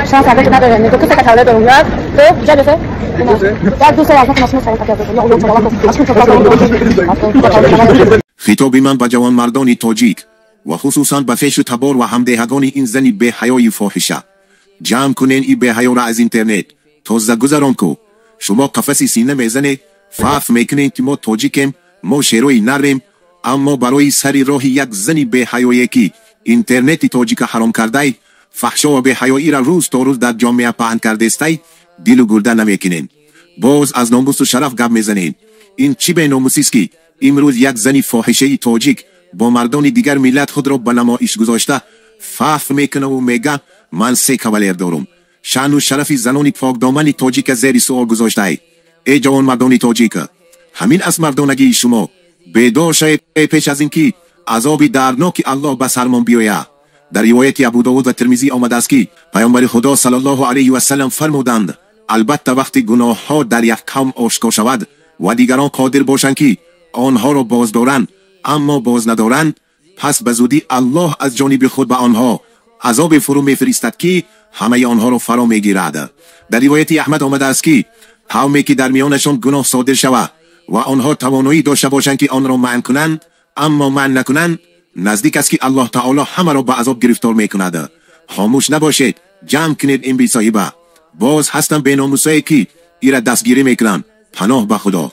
Шанс надорем. Ду та тавлид дорем. Як, ду, ҷа се. Як, ду, се, як, Хитоби ман ба ҷавонмардони тоҷик ва хусусан ба хешу табор ва ҳамдеҳагони ин зани беҳаёи фоҳиша: ҷамъ кунен и беҳаёра аз интернет, тоза гузарон ку. Шумо қафаси сина мезанед, фахр мекунед, ки мо тоҷикем, мо шерои нарем, аммо барои сари роҳи як зани беҳаёе, ки интернети тоҷика ҳаром кардай, фаҳшо ва беҳаёиро рӯз то рӯз дар ҷомеа паҳн кардестай, дилу гурда намекунед. Боз аз номусу шараф гап мезанед. Ин чӣ беномусист, ки имрӯз як зани фоҳишаи тоҷик бо мардони дигар миллат худро ба намоиш гузошта, фахр мекунаву мега: «Ман се кавалер дорум». Шаъну шарафи занони покдомани тоҷика зери суол гузоштай. Эй ҷавонмардони тоҷик, ҳамин аст мардонагии шумо? Бедор шавед, пеш аз ин ки азоби дардноки Аллоҳ ба сармон биёяд. Дар ривояти Абудовуд ва Термизӣ омадааст, ки Паёмбари Худо саллаллоҳу алайҳи васалам фармуданд: «Албатта, вақти гуноҳҳо дар як қавм ошкор шавад ва дигарон қодир бошанд, ки онҳоро боздоранд, аммо боз надоранд, пас ба зудӣ Аллоҳ аз ҷониби худ ба онҳо азобе фурӯ мефиристад, ки ҳамаи онҳоро фаро мегирад». Дар ривояти Аҳмад омадааст, ки қавме ки дар миёнашон гуноҳ содир шавад ва онҳо тавоноӣ дошта бошанд, ки онро манъ кунанд, аммо манъ накунанд, наздик аст, ки Аллоҳ таоло ҳамаро ба азоб гирифтор мекунад. Хомӯш набошед, ҷамъ кунед ин бесоҳиба. Боз ҳастанд беномусое, ки ира дастгирӣ мекунанд. Паноҳ ба Худо.